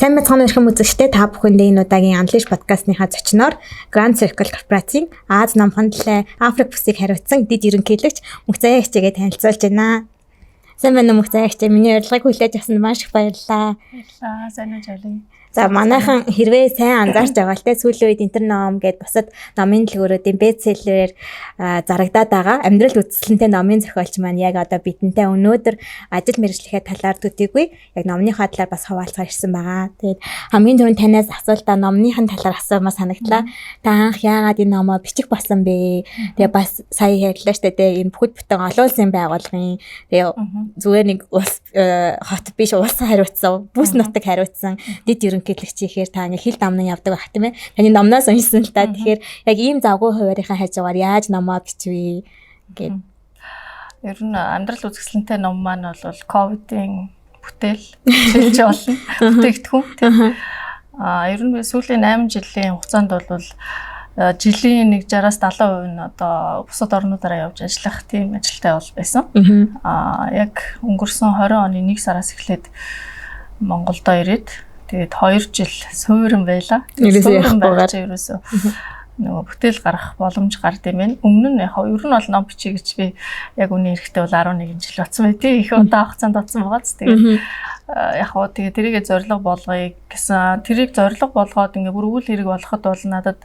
Сайн байцгаана уу, эрхэм үзэгчдээ, та бүхэндээ энэ удаагийн Unleash подкастныхаа зочноор Grand Circle корпорацийн Ази Номхон далай, Африк бүсийг хариуцсан дэд ерөнхийлөгч Мөнхзаяа эгчээгээ танилцуулж байна. Сайн байна уу, Мөнхзаяа эгчээ? Миний урилгыг хүлээж авсанд маш их баярлалаа. Баярлалаа. Сайн уу, Жали. За, манайхан хэрвээ сайн анзаарч байгаа л те, сүүлийн үед Интерном гээд бусад номын дэлгүүрүүдийн bestseller ээр зарагдаад байгаа амьдрал үзэсгэлэнтэй номын зохиолч маань яг одоо бидэнтэй өнөөдөр ажил мэргэжлийнхээ талаар төдийгүй яг номныхаа талаар бас хуваалцахаар ирсэн байгаа. Тэгээд хамгийн түрүүнд танаас асуултаа номныхын талаар асуумаар санагдлаа. Та анх яагаад энэ номоо бичих болсон бэ? Тэгээ бас сая ярьлаа штэ те, энэ бүхэл бүтэн олон улсын байгууллагын, тэгээ зүгээр нэг улс хот биш, улс хариуцсан, бүс нутаг хариуцсан дэд ерөнхийлөгч ихээр та ингээ хил дамнан явдаг байх, тийм ээ. Таны номноос уншсан л та. Тэгэхээр яг ийм завгүй хуваарийнхаа хажуугаар яаж номоо бичвэ гээд. Ер нь амьдрал үзэсгэлэнтэй ном маань бол ковидын бүтээл хэлж болно. Бүтээгдэхүүн, тийм. Ер нь сүүлийн 8 жилийн хугацаанд бол жилийн нэг 60-аас 70% нь одоо бусад орнуудаараа явж ажиллах тийм ажилтай бол байсан. Яг өнгөрсөн 20 оны 1 сараас эхлээд Монголдо ирээд, тэгээд 2 жил суурин байла. Суурин байх чинь ерөөсөө нөгөө бүтээл гаргах боломж гард юм байна. Өмнө нь яг ер нь бол ном бичиж гэж би яг үнийн эрэхтэй бол 11 жил бодсон бай тээ. Их удаа хугацаанд бодсон байгаа ч, тэгээд яг хоо тэгээд тэрийгэ зорилго болгоё гэсэн. Тэрийг зорилго болгоод ингээ бүр үйл хэрэг болоход бол надад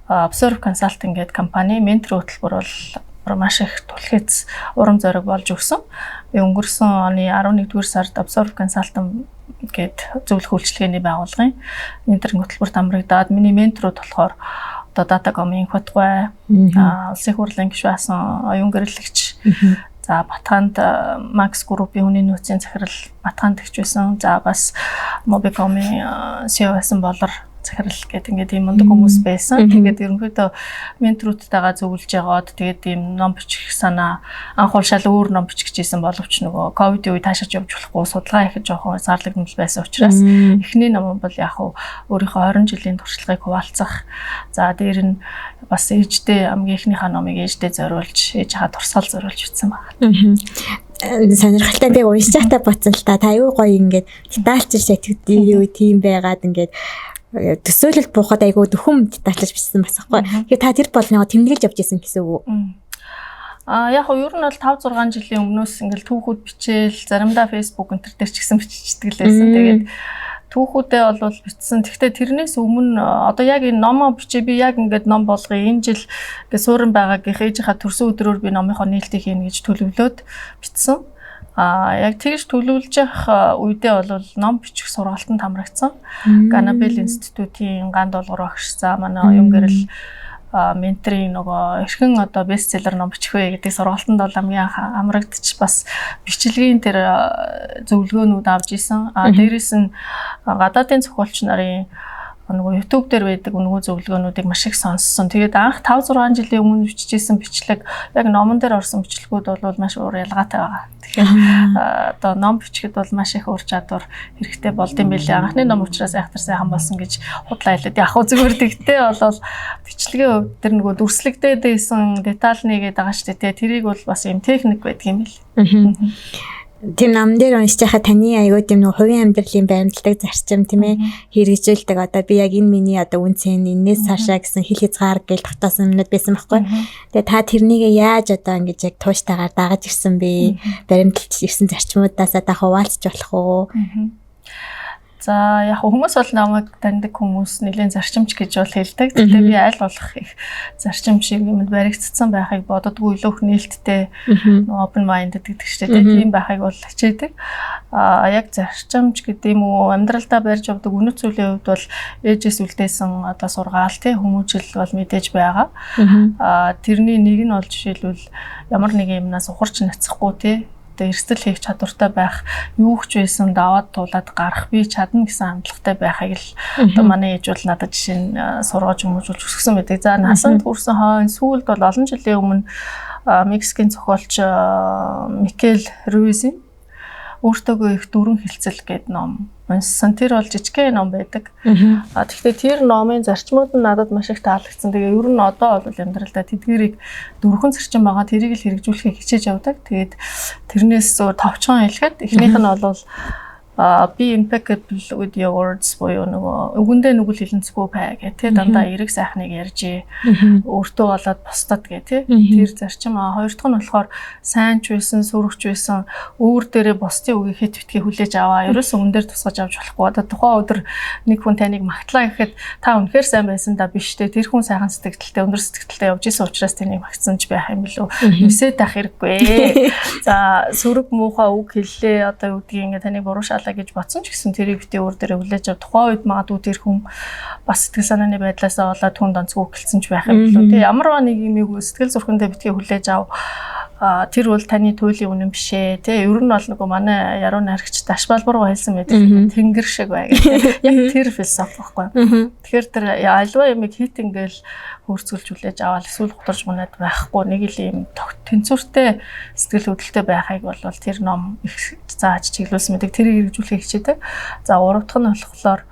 Observe Consulting гэдэг компани ментор хөтөлбөр бол маш их түлхэц урам зориг болж өгсөн. Би өнгөрсөн оны 11-р сард Observe Consulting гээд зөвлөх үйлчилгээний байгууллагын менторинг хөтөлбөрт хамрагдаад, миний менторууд болохоор одоо Datacom-ын Хотгой, улсын хурлын гишүүн асан оюун гэрлэгч, за Батханд Max Group-ийн хүний нөөцийн захирал Батхан тэгч байсан. За бас Mobicom-ийн CEO байсан болор захирал гэдэг ингээд ийм мундаг хүмүүс байсан. Тэгээд ерөнхийдөө менторуудтайгаа зөвлөж яваад, тэгээд ийм ном бичих санаа, анх бол шал өөр ном бичих гэжсэн боловч нөгөө ковидын үед таашаач явж болохгүй, судалгаа хийхэд жоохон зарлагдмал байсан учраас эхний ном бол яг хуу өөрийнхөө 20 жилийн туршлагыг хуваалцах. За дээр нь бас ээждээ, хамгийн эхнийхээ номыг ээждээ зориулж, ээжийнхаа турсгал зориулж бичсэн байна. Сонирхолтой, би уншиж байхдаа бодсон л та, та аюу гоё ингээд детальчилж шатгдээ юу тийм байгаад, ингээд төсөөлөлт буухад айгүй дөхөм детальчилж бичсэн бас байхгүй. Тэгэхээр та тэр болгоноо тэмдэглэж явж исэн гэсэн үг үү? Яг ер нь бол 5 6 жилийн өмнөөс ингээл түүхүүд бичээл, заримдаа Facebook энэ төр дээр ч гэсэн биччихдэг л байсан. Тэгээд түүхүүдээ бол бичсэн. Гэхдээ тэрнээс өмнө одоо яг энэ номоо бичээ, би яг ингээд ном болгоё. Энэ жил ингээд суурин байгаагийнх ээжийнхаа төрсөн өдрөөр би номынхоо нээлтийг хийнэ гэж төлөвлөөд бичсэн. Яг тэгж төлөвлөж явах үедээ бол ном бичих сургалтанд хамрагдсан. Ганабел институтийн ган долгор багш, за манай оюун гэрэл менторын нөгөө эрхэн одоо bestseller ном бичих вэ гэдэг сургалтанд бол хамгийн анх хамрагдчих, бас бичлэгийн тэр зөвлөгөөнүүд авч исэн. Дээрээс нь гадаадын зохиолч нарын нөгөө YouTube дээр байдаг нөгөө зөвлөгөөнүүдийг маш их сонссон. Тэгээд анх 5 6 жилийн өмнө бичижсэн бичлэг, яг номон дээр орсон бичлэгүүд бол маш өөр ялгаатай байгаа. Тэгэхээр одоо ном бичихэд бол маш их ур чадвар хэрэгтэй болд юм билээ. Анхны ном учраас айхтар сайхан болсон гэж худлаа хэлээд яг хөө зүгээр, тэгтээ бол бичлэгийн хувьд тэр нөгөө дүрслэгдээд байсан деталь нэгээд байгаа шүү дээ. Тэрийг бол бас юм техник байдаг юм билээ. Тийм, нам дээр уншиж байхад таны аягүй тийм нэг хувийн амьдралын баримтлагдаг зарчим, тийм ээ, хэрэгжүүлдэг, одоо би яг энэ миний одоо үн цэн энэс цаашаа гэсэн хил хязгаар гэл тогтоосон юмнууд байсан байхгүй. Тэгээ та тэрнийг яаж одоо ингэж яг тууштайгаар дагаж ирсэн бэ? Баримталж ирсэн зарчмуудаасаа та хуваалцж болох уу? За, яг хүмүүс бол намайг таньдаг хүмүүс нэлээд зарчимч гэж бол хэлдэг. Гэхдээ би аль болох их зарчим шиг юмд баригдсан байхыг бододгүй, илүү их нээлттэй, open minded гэдэг чинь тийм байхыг бол хичээдэг. Яг зарчимч гэдэг юм уу, амьдралдаа барьж явдаг үнэт зүйлийн хувьд бол ээжээс үлдээсэн одоо сургаал, тий, хүмүүжил бол мэдээж байгаа. Тэрний нэг нь бол жишээлбэл ямар нэгэн юмнаас ухарч няцахгүй, тий, одоо эрсдэл хийх чадвартай байх, юу ч байсан даваад туулаад гарах, би чадна гэсэн хандлагатай байхыг л одоо манай ээж бол надад жишээ нь сургаж хүмүүжүүлж өсгсөн байдаг. За, насанд хүрсэн хойно сүүлд бол олон жилийн өмнө Мексикийн зохиолч Микел Руизийн "Өөртөөгөө их дөрвөн хэлцэл" гэдэг ном уншсан. Тэр бол жижигхэн ном байдаг. Тэгэхдээ тэр номын зарчмууд нь надад маш их таалагдсан. Тэгээ ер нь одоо бол амьдралдаа тэдгэрийг дөрвөн зарчим байгаа. Тэрийг л хэрэгжүүлэхийг хичээж явдаг. Тэгээд тэрнээс зөв товчхон хэлэхэд эхнийх нь бол Be impeccable with your words буюу нөгөө үгэндээ нүгэл хилэнцгүй бай гэх, тий, дандаа эерэг сайхныг ярьж, өөртөө болоод бусдад гэх, тий, тэр зарчим. Хоёр дахь нь болохоор сайн ч байсан, сөрөг ч байсан өөр дээрээ бусдын үгийг хэт битгий хүлээж аваа. Ерөөсөн үн дээр тусгаж авч болохгүй. Одоо тухайн өдөр нэг хүн таныг магтлаа гэхэд та үнэхээр сайн байсан да биш те, тэр хүн сайхан сэтгэлтэй, өндөр сэтгэлтэй явж исэн учраас таныг магтсан ч байх юм билүү. Нисээд ах хэрэггүй. За, сөрөг муухай үг хэллээ, одоо юу гэдгийг, ингээ таныг буруу шаалаа гэж бодсон ч гэсэн тэрийг битгий өөр дээрээ хүлээж ав. Тухайн үед магадгүй тэр хүн бас сэтгэл санааны байдлаасаа болоод хүн донцгүй гэлсэн ч байх юм билүү. Тэ, ямар нэг юм сэтгэл зүрхэндээ битгий хүлээж ав. Тэр бол таны туйлын үнэн биш ээ. Тэ, ер нь бол нөгөө манай яруу найрагч Дашбалбаргуу хэлсэн байдаг, тэнгэр шиг бай гэх. Яг тэр философи байхгүй. Тэгэхээр тэр альва юмыг хит ингээл хөрцөлж хүлээж аваад эсвэл гутарч мунаад байхгүй, нэг л юм тэнцвэртэй сэтгэл хөдлөлтөй байхыг бол тэр ном их зааж чиглүүлсэн мэдэг, тэрийг хэрэгжүүлэхийг хичээдэг. За, гурав дахь нь болохоор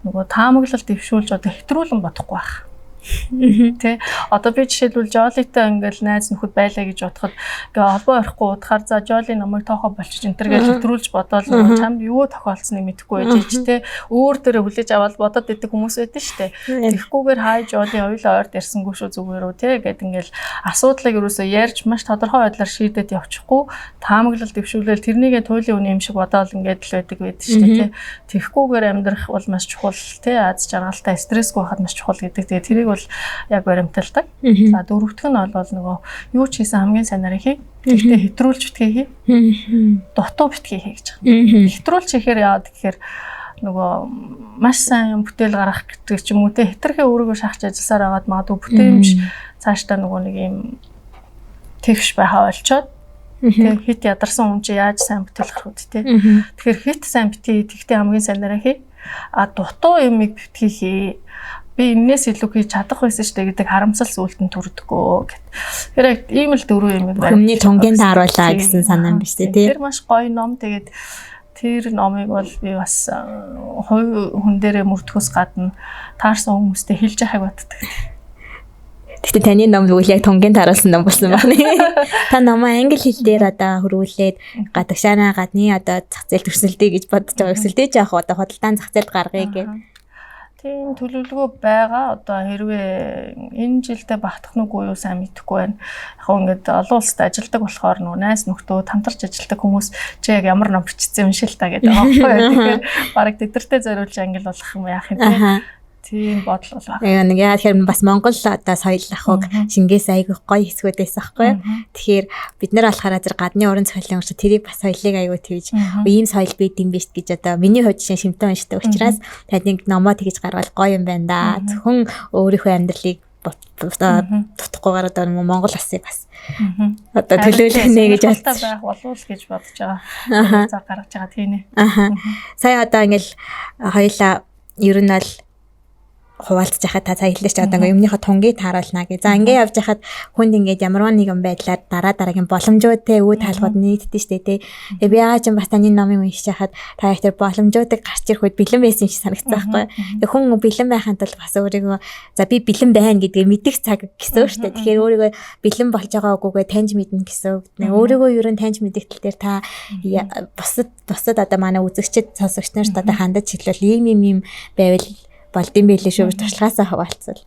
нөгөө таамаглал дэвшүүлж одоо хэтрүүлэн бодохгүй байх. Тэ, одоо би жишээлбэл Жолитой ингээл найз нөхөд байлаа гэж бодоход ингээ холбоо орохгүй удахаар, за, Жоли намайг тоохоо болчих энэ төр гэж хэтрүүлж бодоол нөгөө чамд юу тохиолдсныг мэдэхгүй байж ич, тэ, өөр дээрээ хүлээж аваад бодоод идэг хүмүүс байдаг штэ. Тэгэхгүйгээр хай, Жоли хоёулаа ойрд ярьсангүй шүү, зүгээр үү, тэ, гэд ингээл асуудлыг ерөөсөө ярьж маш тодорхой байдлаар шийдээд явчихгүй, таамаглал дэвшүүлээл тэрнийгээ туйлын үн юм шиг бодоол ингээд л байдаг байдаг штэ, тэ. Тэгэхгүйгээр амьдрах бол маш чухал, тэ, аз жаргалтай, стрессгүй байхад маш чухал гэдэг. Тэгээ тэрийг бол яг баримталдаг. За, дөрөвдөх нь бол нөгөө юу ч хийсэн хамгийн сайнараа хий. Тэгтээ хэтрүүлж битгий хий. Дутуу битгий хий гэж байгаа. Хэтрүүлж хийхээр яагаад гэхээр нөгөө маш сайн бүтээл гаргах гэдэг ч юм уу, те, хэтэрхий өөрийгөө шахаж ажилласаар байгаад магадгүй бүтээмж цаашдаа нөгөө нэг юм тэгш байхаа олчоод, тэг хит ядарсан хүн чи яаж сайн бүтээл гарах вэ, те. Тэгэхээр хит сайн битгий, тэгтээ хамгийн сайнараа хий. А дутуу юмыг битгий хий, би энээс илүү хийж чадах байсан шүү дээ гэдэг харамсал сүулт нь төрдөгөө гэт. Тэгэхээр ийм л дөрвөн юм байна. Хүмүүний тунгийн тааруулаа гэсэн санаа юм биш үү, тий? Тэр маш гоё ном. Тэгээд тэр номыг бол би бас хувь хүн дээрээ мөрдөхөөс гадна таарсан хүмүүстэй хэлж яхаг боддог. Гэхдээ таны ном тэгвэл яг тунгийн тааруулсан ном болсон байна. Та номоо англи хэл дээр одоо хөрвүүлээд гадагшаанаа гадны одоо зах зээлд өрсөлдөе гэж бодож байгаа. Өрсөлдөж явах одоо худалдаан зах зээлд гаргая гэх. Тийм төлөвлөгөө байгаа. Одоо хэрвээ энэ жилдээ багтах нь үгүй юу, сайн мэдэхгүй байна. Яг гоо ингээд олон улсад ажилладаг болохоор нөгөө найз нөхдөө, хамтарч ажилладаг хүмүүс чи яг ямар ном бичсэн юм шил та гэдэг байгаа байхгүй юу. Тэгэхээр бараг тэдэртээ зориулж англи болох юм яах юм, те. Тийм бодол бол байна. Нэг яа тэгэхээр бас Монгол одоо соёл ахуйг Шингээс айгүй гоё хэсгүүд байсан байхгүй юу. Тэгэхээр бид нар болохоор зэрэг гадны уран зохиолын уншиж тэрийг бас соёлыг айгүй тэгж ийм соёл байд юм биш гэж одоо миний хувьд жишээ шимтэн уншдаг учраас танд номоо тэгж гарвал гоё юм байна да. Зөвхөн өөрийнхөө амьдралыг дутахгүйгээр одоо Монгол улсыг бас одоо төлөөлөх нэ гэж бодсон байх болов уу гэж бодож байгаа. За, гаргаж байгаа тийм ээ. Сая одоо ингээл хоёлаа ер нь бол хуваалцж яхад та сая хэллээ чи одоо ингээ юмныхаа тунгийг тааруулна гэ. За, ингээ явж хахад хүнд ингээд ямарваа нэгэн байдлаар дараа дараагийн боломжууд, те, үе таалгууд нийтдээ штэ, те. Тэгээ би яаж юм бас таны номыг уншиж хахад та яг тэр боломжуудыг гарч ирэх үед бэлэн байсан юм шиг санагдсан байхгүй. Тэгээ хүн бэлэн байхын тулд бас өөрийгөө за би бэлэн байна гэдгээ мэдэх цаг гэсэн үг штэ. Тэгэхээр өөрийгөө бэлэн болж байгаа үгүйгээ таньж мэднэ гэсэн үг. Өөрийгөө ер нь таньж мэдэх тал дээр та бусад одоо манай үзэгчид, сонсогч нарт одоо хандаж хэлвэл ийм ийм ийм байвал болдсон байлээ шүү, туршлагаасаа хуваалцвал.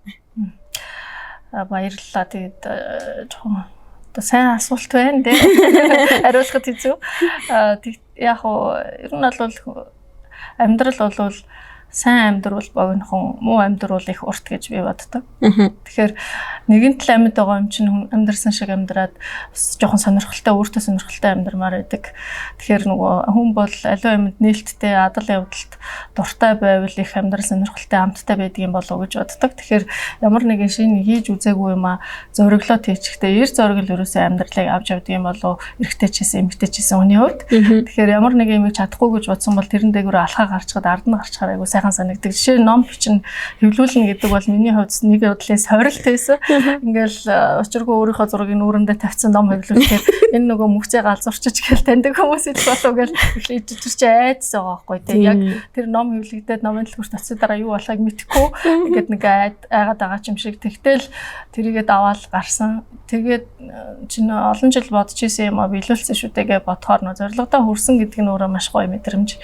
Баярлалаа. Тэгээд жоохон одоо сайн асуулт байна тий. Хариулахад хэцүү. Тэг яг уу ер нь бол амьдрал бол сайн амьдрал богинохон, муу амьдрал их урт гэж би боддог. Тэгэхээр нэгэн тал амьд байгаа юм чинь хүн амьдрсан шиг амьдраад бас жоохон сонирхолтой, өөртөө сонирхолтой амьдрмаар байдаг. Тэгэхээр нөгөө хүн бол аливаа юмд нээлттэй, адал явдалд дуртай байвал их амьдрал сонирхолтой, амттай байдаг юм болов уу гэж боддог. Тэгэхээр ямар нэгэн шинэ хийж үзээгүй юм а зориглоод хийчихтэй эр зоригл ерөөсөө амьдралыг авч явдаг юм болов, эрэгтэй ч гэсэн, эмэгтэй ч гэсэн хүний хувьд. Тэгэхээр ямар нэгэн юмыг чадахгүй гэж бодсон бол тэрэн дээгүүр алхаа гарчхад, ард нь гарчхаар айгуу сайхан сайхан санагдаг. Жишээ нь ном бичин хэвлүүлнэ гэдэг бол миний хувьд нэг бодлын сорилт байсан. Ингээл учиргүй өөрийнхөө зургийг нүүрэндээ тавьсан ном хэвлүүлэхээр энэ нөгөө мөхцөө галзуурчиж гэл таньдаг хүмүүс идэх болов гэл эхлээд тэр чинь айдас байгаа байхгүй тий. Яг тэр ном хэвлэгдээд номын дэлгүүрт очсон дараа юу болохыг мэдэхгүй ингээд нэг айгаад байгаа юм шиг. Тэгтэл тэрийгээ даваал гарсан. Тэгээд чинь олон жил бодож исэн юм а биелүүлсэн шүү дээ гэж бодохоор нөө зорилгодоо хүрсэн гэдэг нь өөрөө маш гоё мэдрэмж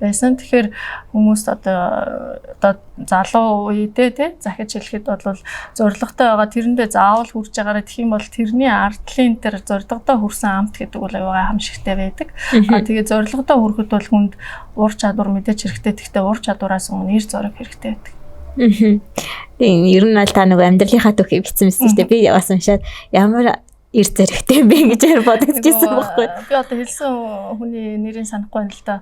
байсан. Тэгэхээр хүмүүст одоо залуу үедээ тий захиж хэлэхэд бол зорилготой байгаа тэрэндээ заавал хүрж байгаараа тэгэх юм бол тэрний ардлын тэр зорилгодоо хүрсэн амт гэдэг бол аюу гайхамшигтай байдаг. А тэгээ зорилгодоо хүрэхэд бол хүнд ур чадвар мэдээж хэрэгтэй. Гэхдээ ур чадвараас өмнө эр зориг хэрэгтэй байдаг. Тийм ер нь бол та нөгөө амьдралынхаа түүхийг бичсэн мэт шүү дээ. Би бас уншаад ямар эр зоригтой юм бэ гэж бодогдчихсэн байхгүй. Би одоо хэлсэн хүний нэрийг санахгүй байна л да.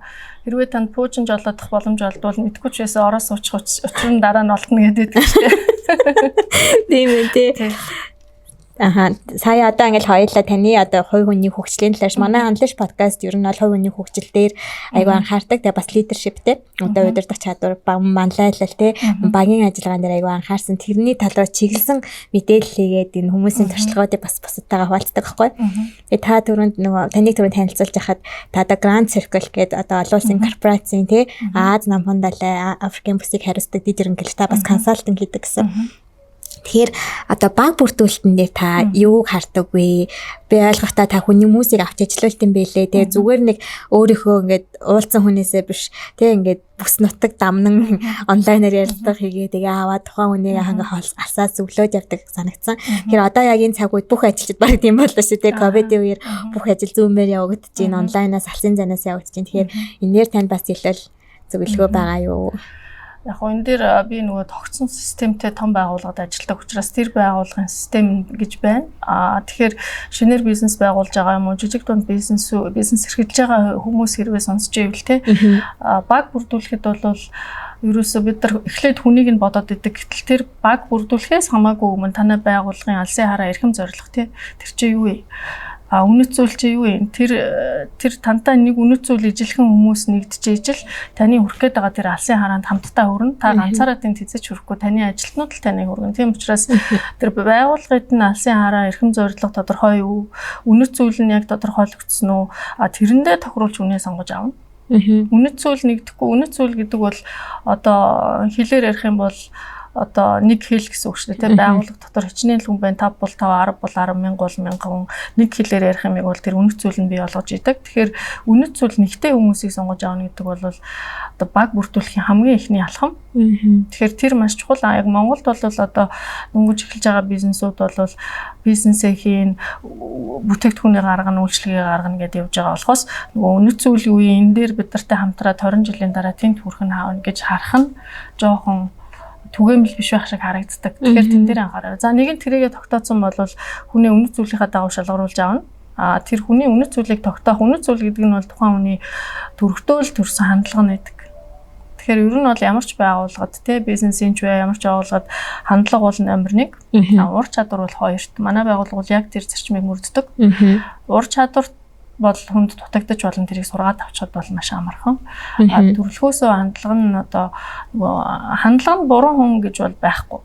Хэрвээ танд пуужин жолоодох боломж олдвол мэдгүй ч байсан ороо суучих учир нь дараа нь олдно гэдэг шүү дээ. Тийм ээ тий. Аха, сая одоо ингээл хоёулаа таны одоо хувь хүний хөгжлийн талаарш манай Unleash podcast ер нь бол хувь хүний хөгжил дээр айгүй анхаардаг. Тэгээ бас leadership-тэй одоо удирдах чадвар, манлайлал те багийн ажиллагаан дээр айгүй анхаарсан. Тэрний тал руу чиглэсэн мэдээлэл хийгээд энэ хүмүүсийн туршлагуудыг бас бусадтайгаа хуваалцдаг байхгүй. Тэгээ та түрүүнд нөгөө таныг түрүүнд танилцуулж хахад та одоо Grand Circle гэдэг одоо олон улсын корпорацийн те Ази, Намхан далай, Африкийн бүсийг хариуцдаг дэд ерөнхийлөгч та бас консалтинг хийдэг гэсэн. Тэгэхээр одоо баг бүрдүүлэлтэн дээр та юуг хардаг вэ? Би ойлгохдоо та хүний хүмүүсийг авч ажиллуулт юм бэлээ. Тэгээ зүгээр нэг өөрийнхөө ингээд уулзсан хүнээсээ биш тэг ингээд бүс нутаг дамнан онлайнаар ярилцлага хийгээ тэгээ аваад тухайн хүнийг ингээ алсаа зөвлөөд явдаг санагдсан. Тэгэхээр одоо яг энэ цаг үед бүх ажилчид баг тийм боллоо шүү дээ. Ковидын үеэр бүх ажил зүүмээр явагдаж байна. Онлайнаас алсын занаас явагдаж байна. Тэгэхээр энээр танд бас илүү зөвлөгөө байгаа юу? Яг энэ дээр би нөгөө тогтсон системтэй том байгууллагад ажилладаг учраас тэр байгууллагын систем гэж байна. Аа тэгэхээр шинээр бизнес байгуулж байгаа юм уу, жижиг дунд бизнес эрхэлж байгаа хүмүүс хэрвээ сонсч байвал те баг бүрдүүлэхэд бол ерөөсөө бид нар эхлээд хүнийг нь бодоод идэг. Гэтэл тэр баг бүрдүүлэхээс хамаагүй өмнө танай байгууллагын алсын хараа эрхэм зорилго те тэр чинь юу вэ? А үнэт зүйл чи юу юм? Тэр тантай нэг үнэт зүйл ижилхэн хүмүүс нэгдэж ижил таны хүрх гээд байгаа тэр алсын хараанд хамтдаа хүрнэ. Та ганцаараа тэнд хэзээ ч хүрэхгүй, таны ажилтнууд л таныг хүргэн. Тийм учраас тэр байгууллагын нь алсын хараа эрхэм зорилго тодорхой юу? Үнэт зүйл нь яг тодорхойлогдсон уу? А тэрэндээ тохируулж үнэ сонгож авна. Үнэт зүйл нэгдэхгүй. Үнэт зүйл гэдэг бол одоо хэлээр ярих юм бол одоо нэг хэл гэсэн үг шүү дээ. Байгууллага дотор хичнээн л хүн байна. 5 бол 5, 10 бол 10, 1000 бол 1000 хүн. Нэг хэлээр ярих юмыг бол тэр үнэт зүйл нь бий болгож идэг. Тэгэхээр үнэт зүйл нэгтэй хүмүүсийг сонгож авна гэдэг бол одоо баг бүрдүүлэхийн хамгийн эхний алхам. Тэгэхээр тэр маш чухал. Яг Монголд бол одоо дөнгөж эхэлж байгаа бизнесүүд бол бизнесээ хийн, бүтээгдэхүүнийг гаргана, үйлчилгээ гаргана гэдээ явж байгаа болохоос нөгөө үнэт зүйл юу юм энэ дээр бид нартай хамтраад 20 жилийн дараа тэнд хүрэх нь хаана гэж харах нь жоохон түгээмэл биш байх шиг харагддаг. Тэгэхээр тэн дээр анхаараа. За нэг нь тэрийгэ тогтооцсон бол хүний үнэт зүйлийнхаа дагуу шалгаруулж авна. А тэр хүний үнэт зүйлийг тогтоох, үнэт зүйл гэдэг нь бол тухайн хүний төрөгтөөл төрсэн хандлага нь байдаг. Тэгэхээр ер нь бол ямар ч байгууллагад те бизнесийн ч бай, ямар ч байгууллагад хандлага бол номер 1. Ур чадвар бол 2-т. Манай байгууллага бол яг тэр зарчмыг мөрддөг. Ур чадвар бол хүнд дутагдаж болон тэрийг сургаад авчихад бол маш амархан. А төрөлхөөсөө хандлага нь одоо нөгөө хандлага нь буруу хүн гэж бол байхгүй.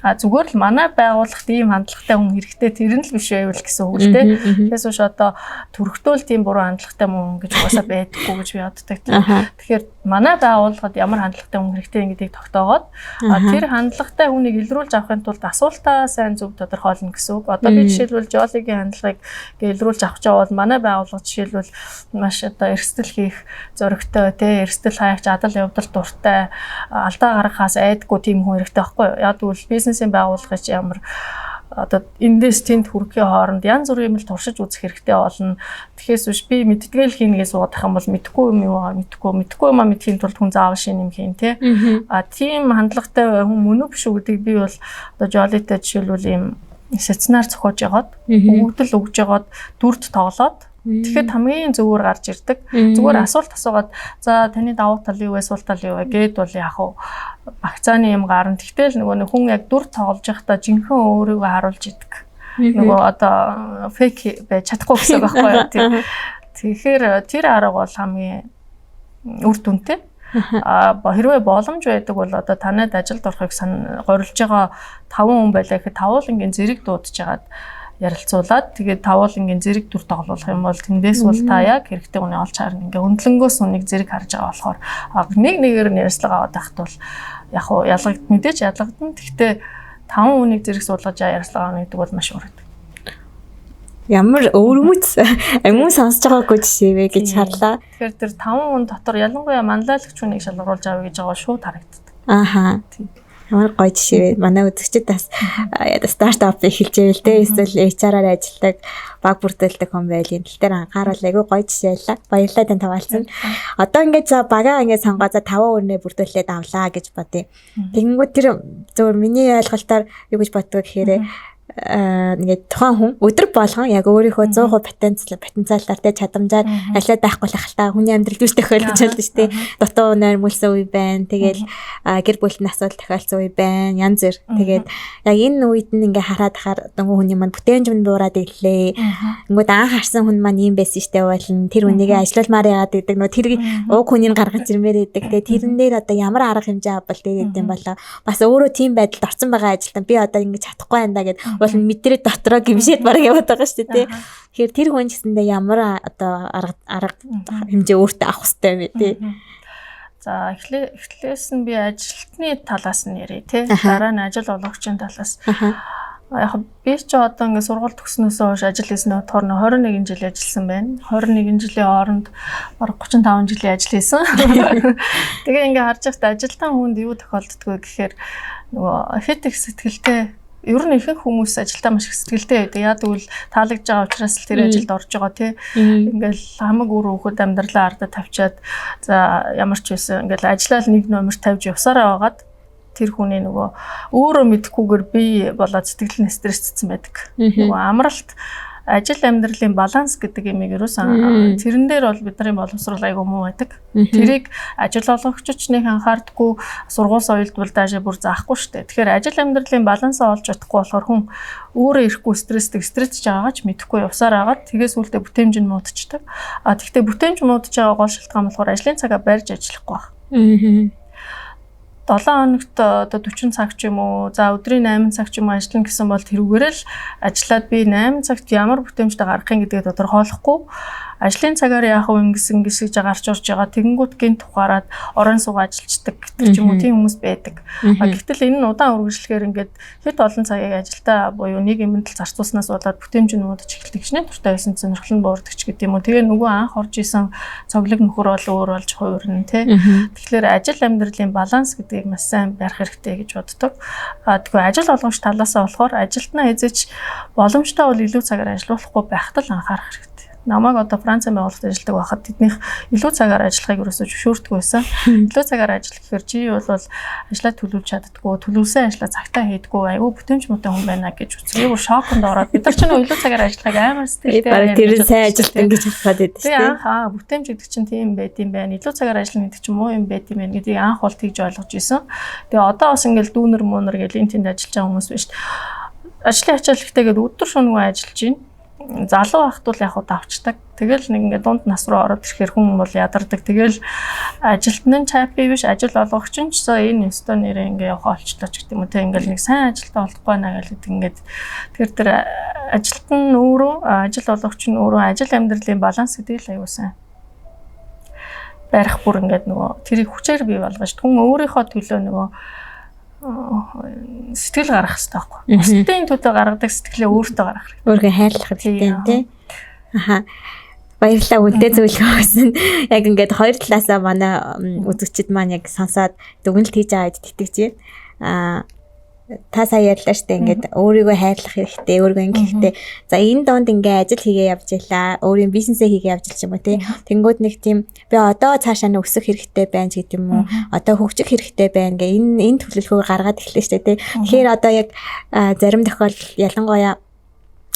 А зүгээр л манай байгууллагт ийм хандлагатай хүн хэрэгтэй тэр нь л биш байвал гэсэн үг л дээ. Тэгээс биш одоо төрөгтөөл тийм буруу хандлагатай хүн гэж угаасаа байдаггүй гэж би боддог. Тэгэхээр манай байгууллагад ямар хандлагатай хүн хэрэгтэй гэдгийг тогтоогоод тэр хандлагатай хүнийг илрүүлж авахын тулд асуултаа сайн зөв тодорхойлно гэсэн үг. Одоо би жишээлбэл Жолигийн хандлагыг илрүүлж авах гэж бол манай байгууллага жишээлбэл маш одоо эрсдэл хийх зоригтой те эрсдэл хайгч адал явдал дуртай алдаа гаргахаас айдаггүй тийм хүн хэрэгтэй байхгүй юу? Яг тэгвэл бизнесийн байгууллагыг ямар одоо эндээс тэнд хүрэхийн хооронд янз бүрийн юм л туршиж үзэх хэрэгтэй болно. Тэгэхээс биш би мэдтгэл хийнгээ суугаад ах юм бол мэдхгүй юм юу мэдхгүй юм а мэдхийн тулд хүн заавал шинэ юм хийн те. А тийм хандлагатай хүн мөн үү биш үү гэдгийг би бол одоо Жолитой жишээлбэл ийм сацнаар зохиож яваад өгөгдөл өгж яваад дүрд тоглоод тэгэхэд хамгийн зөвөр гарч ирдэг. Зүгээр асуулт асуугаад за таны давуу тал юу вэ, сул тал юу вэ гэд бол яг хуу багцааны юм гарна. Тэгтэл нөгөө нэг хүн яг дүр тоглож байхдаа жинхэнэ өөрийгөө харуулж идэг. Нөгөө одоо фейк байж чадахгүй гэсэн үг байхгүй юу? Тэгэхээр тэр арга бол хамгийн үр дүнтэй. Хэрвээ боломж байдаг бол одоо танайд ажилд орохыг горилж байгаа 5 хүн байлаа гэхэд тавуулангийн зэрэг дуудаж хагаад ярилцуулаад тэгээд тавуулангийн зэрэг дүр тоглуулах юм бол тэндээс бол та яг хэрэгтэй хүнийг олж харна. Ингээ өндлөнгөөс үнийг зэрэг харж байгаа болохоор нэг нэгээр нь ярилцлага аваад байхад бол яг уу мэдээж ялгагдана. Гэхдээ 5 хүнийг зэрэг суулгаж ярилцлага авах гэдэг бол маш өөр гэдэг. Ямар өвөрмөц амин сонсож байгаагүй жишээ вэ гэж харлаа. Тэгэхээр тэр 5 хүн дотор ялангуяа манлайлагч хүнийг шалгаруулж авъя гэж байгаа шууд харагддаг. Ааха. Ямар гоё жишээ вэ? Манай үзэгчид бас стартап эхэлж байвал те эсвэл HR-аар ажилладаг, баг бүрдүүлдэг хүн байл энэ тал дээр анхаарал айгүй гоё жишээ байлаа. Баярлалаа тань таваалцсан. Одоо ингээд за багаа ингээд сонгоо за 5 өрнөө бүрдүүлээд авлаа гэж бодъё. Тэгэнгүүт тэр зөвхөн миний ойлголтоор юу гэж боддог гэхээр ингээд тухайн хүн өдөр болгон яг өөрийнхөө 100% потенциалаар те чадамжаар ажиллаад байхгүй л хальтаа хүний амьдрал юус тохиолдож байна шүү дээ. Дутуу нойрмуулсан үе байна. Тэгэл гэр бүлийн асуудал тохиолдсон үе байна. Янз бүр. Тэгээд яг энэ үед нь ингээ хараад хахаар нөгөө хүний маань бүтээмж нь буураад ирлээ. Ингүүд анх харсан хүн маань ийм байсан штэ болно. Тэр хүнийгээ ажилуулмаар яагаад гэдэг нөгөө тэр уг хүнийг гаргаж ирмээр байдаг. Тэгээд тэрэн дээр одоо ямар арга хэмжээ авбал тэгээд юм болоо. Бас өөрөө тийм байдалд орсон байгаа ажилтан би одоо ингэж чадахгүй байна да гэд бол мэдрээ дотроо гимшээд бараг яваад байгаа шүү дээ. Тэгэхээр тэр хүн ч гэсэндээ ямар одоо арга хэмжээ өөртөө авах хэрэгтэй юм бэ тий. За эхлээс нь би ажилтны талаас нь ярив тий. Дараа нь ажил олгогчийн талаас. Яг би ч одоо ингээд сургууль төгснөөсөө хойш ажил хийсэн болохоор 21 жил ажилласан байна. 21 жилийн хооронд бараг 35 жилийн ажил хийсэн. Тэгээ ингээд харж байхдаа ажилтан хүнд юу тохиолддог вэ гэхээр нөгөө хэд их сэтгэлтэй ер нь ихэнх хүмүүс ажилдаа маш их сэтгэлтэй байдаг. Яг тэгвэл таалагдж байгаа учраас л тэр ажилд орж байгаа тий. Ингээл хамаг үр хөвгүүд амьдралаа ардаа тавьчаад за ямар ч байсан ингээл ажиллаа л нэг номер тавьж явсараа байгаад тэр хүний нөгөө өөрөө мэдэхгүйгээр би болоод сэтгэл нь стрессцсэн байдаг. Нөгөө амралт ажил амьдралын баланс гэдэг юмыг ерөөсөн тэрэн дээр бол бидний боловсрол айгүй муу байдаг. Тэрийг ажил олгогчч нэг анхаардаггүй, сургууль соёлд бол даашаа бүр заахгүй шүү дээ. Тэгэхээр ажил амьдралын балансаа олж чадахгүй болохоор хүн өөрөө ирэхгүй стресстэй стрессж байгаагаа ч мэдэхгүй явсаар агаад тэгээ сүүлдээ бүтээмж нь муудчихдаг. А тэгтээ бүтээмж муудж байгаа гол шалтгаан болохоор ажлын цагаа барьж ажиллахгүй байна. 7 хоногт одоо 40 цаг ч юм уу, за өдрийн 8 цаг ч юм уу ажиллана гэсэн бол тэрүүгээр л ажиллаад би 8 цагт ямар бүтээмжтэй гаргах юм гэдгээ тодорхойлохгүй ажлын цагаар яах вэ ингэсэн гисэж гарч орж байгаа тэгэнгүүт гинт ухаарад орон суугаа ажиллаждаг гэдэг ч юм уу тийм хүмүүс байдаг. Гэвтэл энэ нь удаан үргэлжлэхээр ингээд хэд олон цагийг ажилдаа буюу нэг юмд л зарцуулснаас болоод бүтээмж нь муудаж эхэлдэг шинэ дуртай байсан сонирхол нь буурдаг ч гэдэг юм уу. Тэгээ нөгөө анх орж исэн цоглог нөхөр бол өөр болж хувирна тий. Тэгэхээр ажил амьдралын баланс гэдгийг маш сайн барих хэрэгтэй гэж боддог. Тэгэхээр ажил олгогч талаасаа болохоор ажилтнаа эзэж боломжтой бол илүү цагаар ажиллуулахгүй байхад л анхаарах хэрэгтэй. Намайг одоо Францын байгууллагад ажилладаг байхад тэднийх илүү цагаар ажиллахыг ерөөсөө зөвшөөрдөг байсан. Илүү цагаар ажиллах гэхээр чи бол ажлаа төлөвлөж чаддаггүй, төлөвлөсөн ажлаа цагтаа хийдэггүй, айгүй бүтээмж муутай хүн байна гэж үзсэн. Бүр шоконд ороод бид нар ч нөө илүү цагаар ажиллахыг амар сэтгэлтэй. Бараг тэр сайн ажилтан гэж бодоод байдаг шүү дээ. Анх бүтээмж гэдэг чинь тийм байд юм байна. Илүү цагаар ажиллана гэдэг чинь муу юм байд юм байна гэдгийг анх бол тэгж ойлгож исэн. Тэгээ одоо бас ингээл дүүнер муунер гэл энэ тэнд ажиллаж байгаа хүмүүс биш. Ажлын ачаал ихтэйгээд өдөр шөнөгүй ажиллаж байна. Залуу байхад бол яг хуу давчдаг. Тэгэл нэг ингээд дунд нас руу ороод ирэхээр хүн бол ядардаг. Тэгэл ажилтан нь happy биш, ажил олгогч нь ч энэ ёстой нэрээ ингээд явах олчлоо ч гэдэг юм уу. Тэг ингээд нэг сайн ажилтан олдохгүй байна гэдэг ингээд тэр тэр ажилтан нь өөрөө ажил олгогч нь өөрөө ажил амьдралын баланс гэдгийг л аюу сайн барих бүр ингээд нөгөө тэрийг хүчээр бий болгож хүн өөрийнхөө төлөө нөгөө сэтгэл гаргах хэрэгтэй байхгүй. Бусдын төлөө гаргадаг сэтгэлээ өөртөө гаргах хэрэгтэй. Өөрийгөө хайрлах хэрэгтэй тий. Аха. Баярлалаа үнэтэй зөвлөгөө өгсөн. Яг ингээд хоёр талаасаа манай үзэгчид маань яг сонсоод дүгнэлт хийж байгаа гэдэгт итгэж байна. Та сая ярьлаа штэ ингээд өөрийгөө хайрлах хэрэгтэй, өөрийгөө ингэх хэрэгтэй. За энэ донд ингээ ажил хийгээ явж илаа, өөрийн бизнесээ хийгээ явж ил ч юм уу тий. Тэнгүүд нэг тийм би одоо цаашаа нь өсөх хэрэгтэй байна ч гэдэг юм уу. Одоо хөгжих хэрэгтэй байна гэ энэ төлөвлөгөөг гаргаад эхлэв штэ тий. Тэгэхээр одоо яг зарим тохиолдолд ялангуяа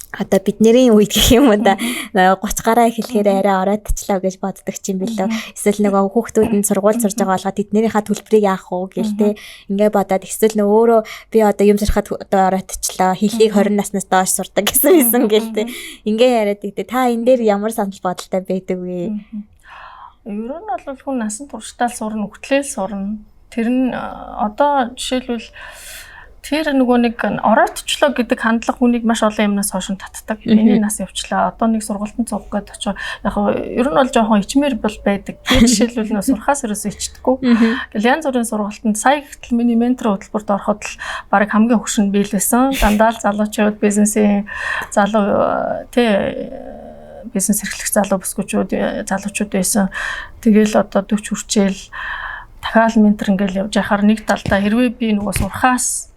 одоо бидний үед гэх юм уу да 30 гараа эхлэхээр арай оройтчлаа гэж боддог ч юм бэлээ. Эсвэл нөгөө хүүхдүүд нь сургууль сурж байгаа болгоод тэднийхээ төлбөрийг яах уу гэл те ингээ бодоод эсвэл нөгөө өөрөө би одоо юм сурахад одоо оройтчлаа хөлийг 20 наснаас доош сурдаг гэсэн юмсан гэл те ингээ яриад гэдэг. Та энэ дээр ямар санал бодолтой байдаг вэ? Ер нь бол хүн насан туршдаа сурна, үхтлээл сурна. Тэр нь одоо жишээлбэл тэр нөгөө нэг оройтчлоо гэдэг хандлага хүнийг маш олон юмнаас хойш нь татдаг. Миний нас явчлаа. Одоо нэг сургалтанд суух гээд очих. Яг ер нь бол жоохон ичмэр бол байдаг. Би жишээлбэл нөө сурхаас ерөөсөө ичдэггүй. Тэгэл янз бүрийн сургалтанд сая гэтэл миний ментор хөтөлбөрт ороход л бараг хамгийн хөгшин би л байсан. Дандаа л залуучууд, бизнесийн залуу тий бизнес эрхлэх залуу бүсгүүчүүд, залуучууд байсан. Тэгэл одоо 40 хүрчээл дахиад ментор ингээл явж байхаар нэг талдаа хэрвээ би нөгөө сурхаас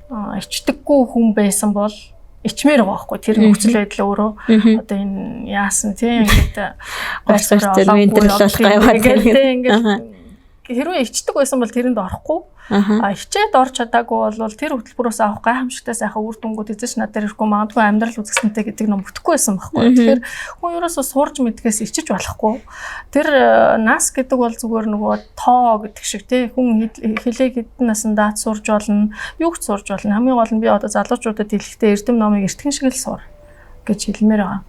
ичдэггүй хүн байсан бол ичмээр байгаа байхгүй. Тэр нөхцөл байдал өөрөө одоо энэ яасан тий ингээд байр суурь менторлох гайваа тий ингээд хэрвээ ичдэг байсан бол тэрэнд орохгүй. А хичээд орч чадаагүй бол тэр хөтөлбөрөөс авах гайхамшигтай сайхан үр дүнгууд эзэж надад ирэхгүй магадгүй амьдрал үзэсгэлэнтэй гэдэг ном бүтэхгүй байсан байхгүй. Тэгэхээр хүн ерөөсөө сурж мэдгээс ичиж болохгүй. Тэр нас гэдэг бол зүгээр нөгөө тоо гэдэг шиг тий хүн хилээ хэдэн насандаа сурж болно, юу ч сурж болно. Хамгийн гол нь би одоо залуучуудад хэлэхдээ эрдэм номыг эртгэн шиг л сур гэж хэлмээр байгаа.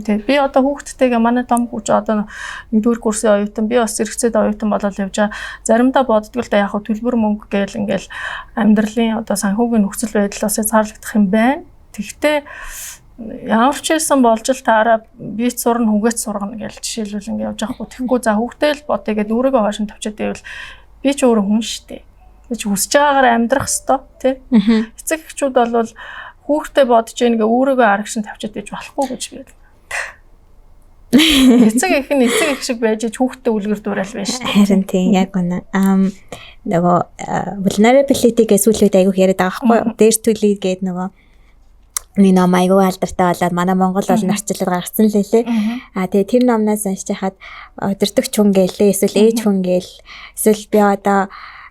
Тэгээ би одоо хүүхдтэйгээ манай том хүүч одоо 1-р курсын оюутан, би бас зэрэгцээд оюутан болол явж байгаа. Заримдаа боддог л да яг төлбөр мөнгө гээл ингээл амьдралын одоо санхүүгийн нөхцөл байдал бас хязгаарлагдах юм байна. Тэгтээ ямар ч байсан болж л таараа би ч сурна, хүүгээч сургана гэж жишээлбэл ингэ явж байхгүй. Тэгэхгүй за хүүхдээ л бодъё гэдээ өөрийгөө хойш нь тавьчаад байвал би ч өөрөө хүн шүү дээ. Би ч хүсэж байгаагаар амьдрах ёстой тий. Эцэг эхчүүд бол хүүхдээ бодож ийн гэ өөрийгөө арагшин тавьчаад иж болохгүй гэж би. Эцэг их нь эцэг их шиг байж хүүхдээ үлгэр дуурайл байж шүү. Харин тийм яг үнэ. Нөгөө vulnerability гэж сүүлийн үед айгүйх яриад байгаа байхгүй юу? Дээр төлөй гээд нөгөө нэг ном айгүй алдартай болоод манай Монгол бол нарчлал гаргацсан л лээ. А тэгээ тэр номноос уншиж хахад удирдахч хүн гэлээ эсвэл ээж хүн гээл эсвэл би одоо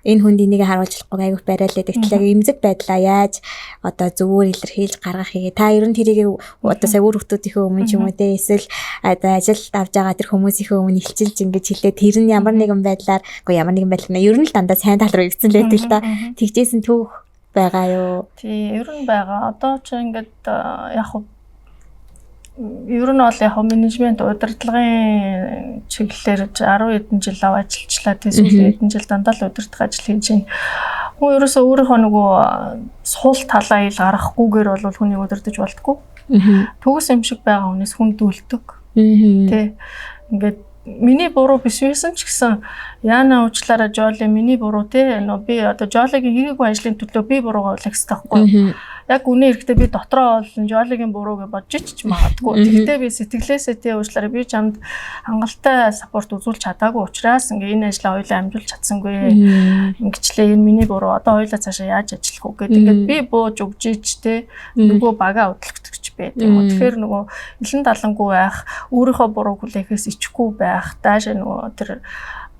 энэ хүнд энийг харуулж болохгүй айгүйх бариал гэдэг тэгэхээр эмзэг байдлаа яаж одоо зөвөр илэрхийлж гаргах хийгээ. Та ер нь тэрийг одоо сая үр хүүхдүүдийнхээ өмнө ч юм уу те эсвэл одоо ажил авж байгаа тэр хүмүүсийнхээ өмнө илчилж ингэж хэлээ. Тэр нь ямар нэгэн байдлаар үгүй ямар нэгэн байдлаар ер нь л дандаа сайн тал руу ирсэн л байдаг л та. Тэгжсэн түүх байгаа юу? Тий, ер нь байгаа. Одоо ч ингээд яг ер нь бол яг менежмент удирдлагын чиглэлээр 10 хэдэн жил ажиллажлаа. Тэг сүүлийн хэдэн жил дандаа л удирдах ажил хийж байна. Хүн ерөөсөө өөрийнхөө нөгөө сул талаа ил гаргахгүйгээр бол хүнийг удирдах болдгоо. Төгс юм шиг байгаа хүнээс хүн дүүлдэг. Тэ ингээд миний буруу биш байсан ч гэсэн яана уучлаарай Жоли миний буруу те нөө би одоо Жолигийн хийгээгүй ажлын төлөө би буруугаа үлэх хэрэгтэй байхгүй. Яг үнэ эрэхтэй би дотроо олон Жолигийн буруу гэж бодож ч магадгүй. Тэгтээ би сэтгэлээсээ те уучлаарай би чамд хангалттай саппорт үзүүлж чадаагүй учраас ингээ энэ ажлаа хоёулаа амжуулж чадсангүй. Ингэчлээ энэ миний буруу. Одоо хоёулаа цаашаа яаж ажиллах вэ гэдэг ингээд би бууж өгч ич те нөгөө бага удлагдчих байд юм уу. Тэгэхээр нөгөө илэн далангүй байх, өөрийнхөө бурууг хүлээхээс ичихгүй байх, даашаа нөгөө тэр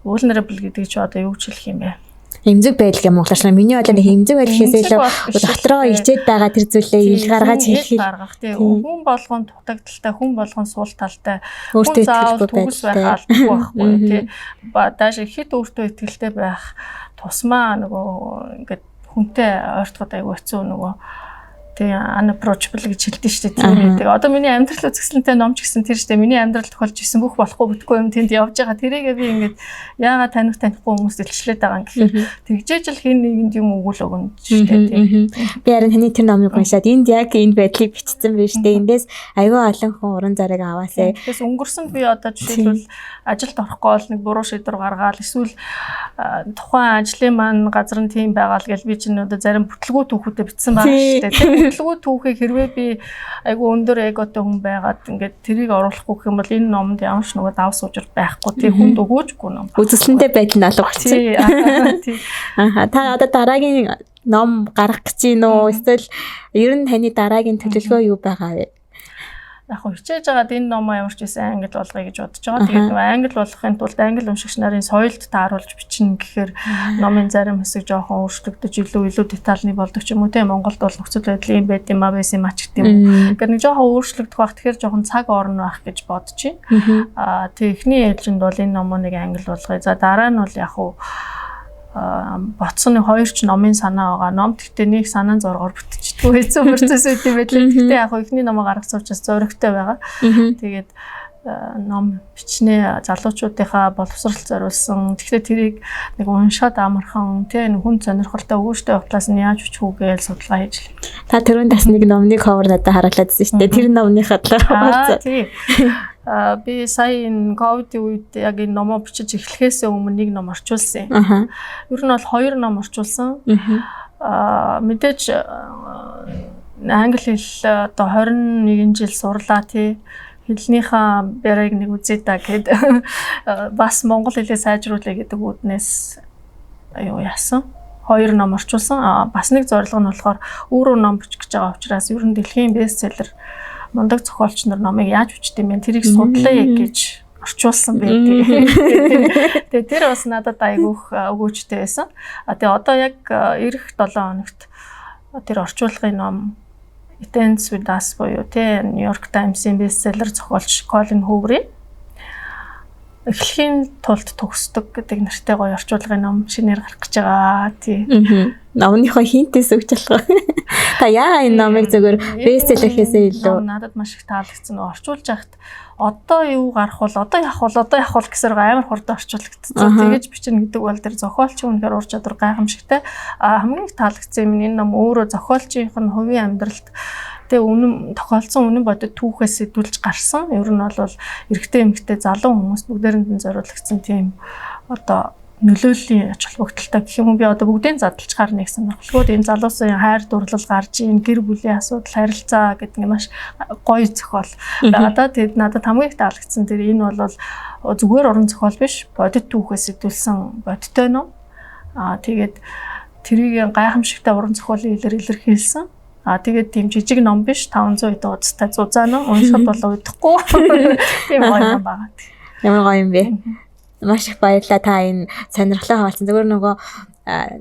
vulnerable гэдэг чи одоо юу гэж хэлэх юм бэ? Эмзэг байдал гэх монголоор миний бодлоор эмзэг байдал гэхээс илүү дотроо ичээд байгаа тэр зүйлээ ил гаргаж хэлэх гаргах тий. Хүн болгон дутагдaltaй, хүн болгон сул талтай, хүн заавал төгс байх албагүй байхгүй тий. Даашаа хэд өөртөө итгэлтэй байх тусмаа нөгөө ингээд хүнтэй ойртоход айгүй хэцүү нөгөө тий unapproachable гэж хэлдэг шүү дээ тийм ээ. Одоо миний амьдрал үзэсгэлэнтэй ном ч гэсэн тэр шүү дээ. Миний амьдрал тохиолж исэн бүх болохгүй бүтгүй юм тэнд явж байгаа. Тэрийгээ би ингээд яагаад таних танихгүй хүмүүст илчлээд байгаа юм гэхээр тэгжээж л хин нэгэнд юм өгөөл өгнө шүү дээ тийм. Би харин таны тэр номыг уншаад энд яг энэ байдлыг бичсэн байж шүү дээ. Эндээс айгүй олон хүн уран зориг аваасай. Тэгээс өнгөрсөн би одоо жишээлбэл ажилд орохгүй бол нэг буруу шийдвэр гаргаал эсвэл тухайн ажлын маань газар нь тийм байгаа л гэл би чинь одоо зарим бүтлгүү түүхүүдэд бичсэн байгаа шүү дээ. Тэр бүтлгүү түүхийг хэрвээ би айгүй өндөр эготой хүн байгаад ингээд тэрийг оруулахгүй гэх юм бол энэ номонд ямар ч нөгөө дав суужир байхгүй тий хүнд өгөөжгүй ном. Үзэсгэлэнтэй байдал нь алга болсон. Тий. Аа та одоо дараагийн ном гаргах гэж байна уу? Эсвэл ер нь таны дараагийн төлөвлөгөө юу байгаа вэ? Яг хичээж байгаад энэ номоо ямар ч байсан англи болгоё гэж бодож байгаа. Тэгээд нөгөө англи болгохын тулд англи уншигч нарын соёлд тааруулж бичнэ гэхээр номын зарим хэсэг жоохон өөрчлөгдөж илүү детальны болдог ч юм уу те. Монголд бол нөхцөл байдал юм байд юм а байсан юм ач гэдэг юм уу. Ингээд нэг жоохон өөрчлөгдөх байх. Тэгэхээр жоохон цаг орно байх гэж бодож байна. Аа тэг эхний ээлжинд бол энэ номоо нэг англи болгоё. За дараа нь бол яг уу ботсон нэг хоёр ч номын санаа байгаа. Ном гэхдээ нэг санаан зоргоор бүтчихдэггүй хэцүү процесс үүд юм байлээ. Гэхдээ яг эхний номоо гаргасан учраас зоригтой байгаа. Тэгээд ном бичнэ, залуучуудынхаа боловсрол зориулсан. Тэгэхээр тэрийг нэг уншаад амархан тий хүн сонирхолтой өгөөжтэй явдлаас нь яаж бичих үү гэж судалгаа хийж л. Та түрүүнд бас нэг номны cover надад харуулад байсан шүү дээ. Тэр номныхаа талаар хуваалцаа. Тий. Би сая энэ ковидын үед яг энэ номоо бичиж эхлэхээс өмнө нэг ном орчуулсан. Ер нь бол 2 ном орчуулсан. Мэдээж англи хэл одоо 21 жил сурлаа тий. Хэлнийхээ барайг нэг үзье та гэд бас монгол хэлээ сайжруулъя гэдэг үүднээс юу яасан. 2 ном орчуулсан. Бас нэг зорилго нь болохоор өөрөө ном бичих гэж байгаа учраас ер нь дэлхийн бестселлер мундаг зохиолч нар номыг яаж бичдэг юм бэ? Тэрийг судлаа гэж орчуулсан байдаг. Тэгээ тэр бас надад айгүйх өгөөжтэй байсан. Тэгээ одоо яг ирэх 7 хоногт тэр орчуулгын ном It Ends With Us буюу тий New York Times-ийн бестселлер зохиолч Колин Хуверийн эхлэхийн тулд төгсдөг гэдэг нэртэй гоё орчуулгын ном шинээр гарах гэж байгаа. Тий. Номныхоо хинтээс өгч болох. Та яа энэ номыг зөвхөн бестселлер гэхээсээ илүү надад маш их таалагдсан. Орчуулж яхад одоо юу гарах бол одоо явах бол одоо явах бол гэсээр амар хурдан орчуулагдсан. Тэгэж бичнэ гэдэг бол тэр зохиолч үнэхээр ур чадвар гайхамшигтай. Хамгийн их таалагдсан юм энэ ном өөрөө зохиолчийнх нь хувийн амьдралд тэгээ үнэн тохиолдсон үнэн бодит түүхээс сэтгүүлж гарсан. Ер нь бол эрэгтэй эмэгтэй залуу хүмүүс бүгдээрэнд нь зориулагдсан тийм одоо нөлөөллийн ач холбогдолтой гэх юм уу, би одоо бүгдийг задлчгаар нэг сонирхолгүй энэ залуусын хайр дурлал гарч ийн гэр бүлийн асуудал харилцаа гэдэг нь маш гоё зохиол байгаа да. Тэгэд надад хамгийн их таалагдсан тэр энэ бол зүгээр уран зохиол биш, бодит түүхээс сэтгүүлсэн бодиттой ном. Тэгээд тэрийг гайхамшигтай уран зохиолын хэлээр илэрхийлсэн. Тэгээд тийм жижиг ном биш, 500 хэдэн хуудастай зузаан ном, уншихад бол удахгүй. Тийм гоё ном байгаа. Ямар гоё юм бэ? Маш их баярлалаа та энэ сонирхлоо хаваалцсан. Зөвхөн нөгөө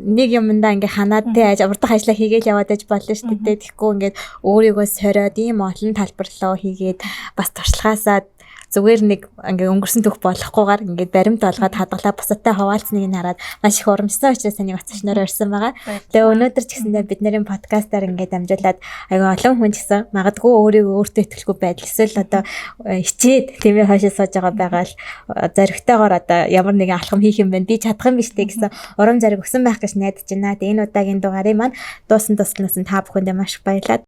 нэг юмдаа ингээ ханаад тий урдах ажлаа хийгээл яваад байж болно шүү дээ. Тэгэхгүй ингээд өөрийгөө сориод ийм олон талбар руу хийгээд бас туршлагаасаа зүгээр нэг ингээ өнгөрсөн түүх болохгүйгээр ингээд баримт олгоод хадгалаа бусадтай хуваалцныг нь хараад маш их урамшсан учраас таныг оцгчноор ирсэн байгаа. Тэгээ өнөөдөр ч гэсэндээ бид нарын подкастаар ингээд дамжуулаад айгүй олон хүн ч гэсэн магадгүй өөрийгөө өөртөө итгэлгүй байдал эсвэл одоо хичээд тийм ээ хойшоо сууж байгаа л зоригтойгоор одоо ямар нэгэн алхам хийх юм бэ, би чадах юм биш үү гэсэн урам зориг өгсөн байх гэж найдаж байна. Тэгээ энэ удаагийн дугаарыг маань дуусан тусланаас нь та бүхэндээ маш их баярлалаа.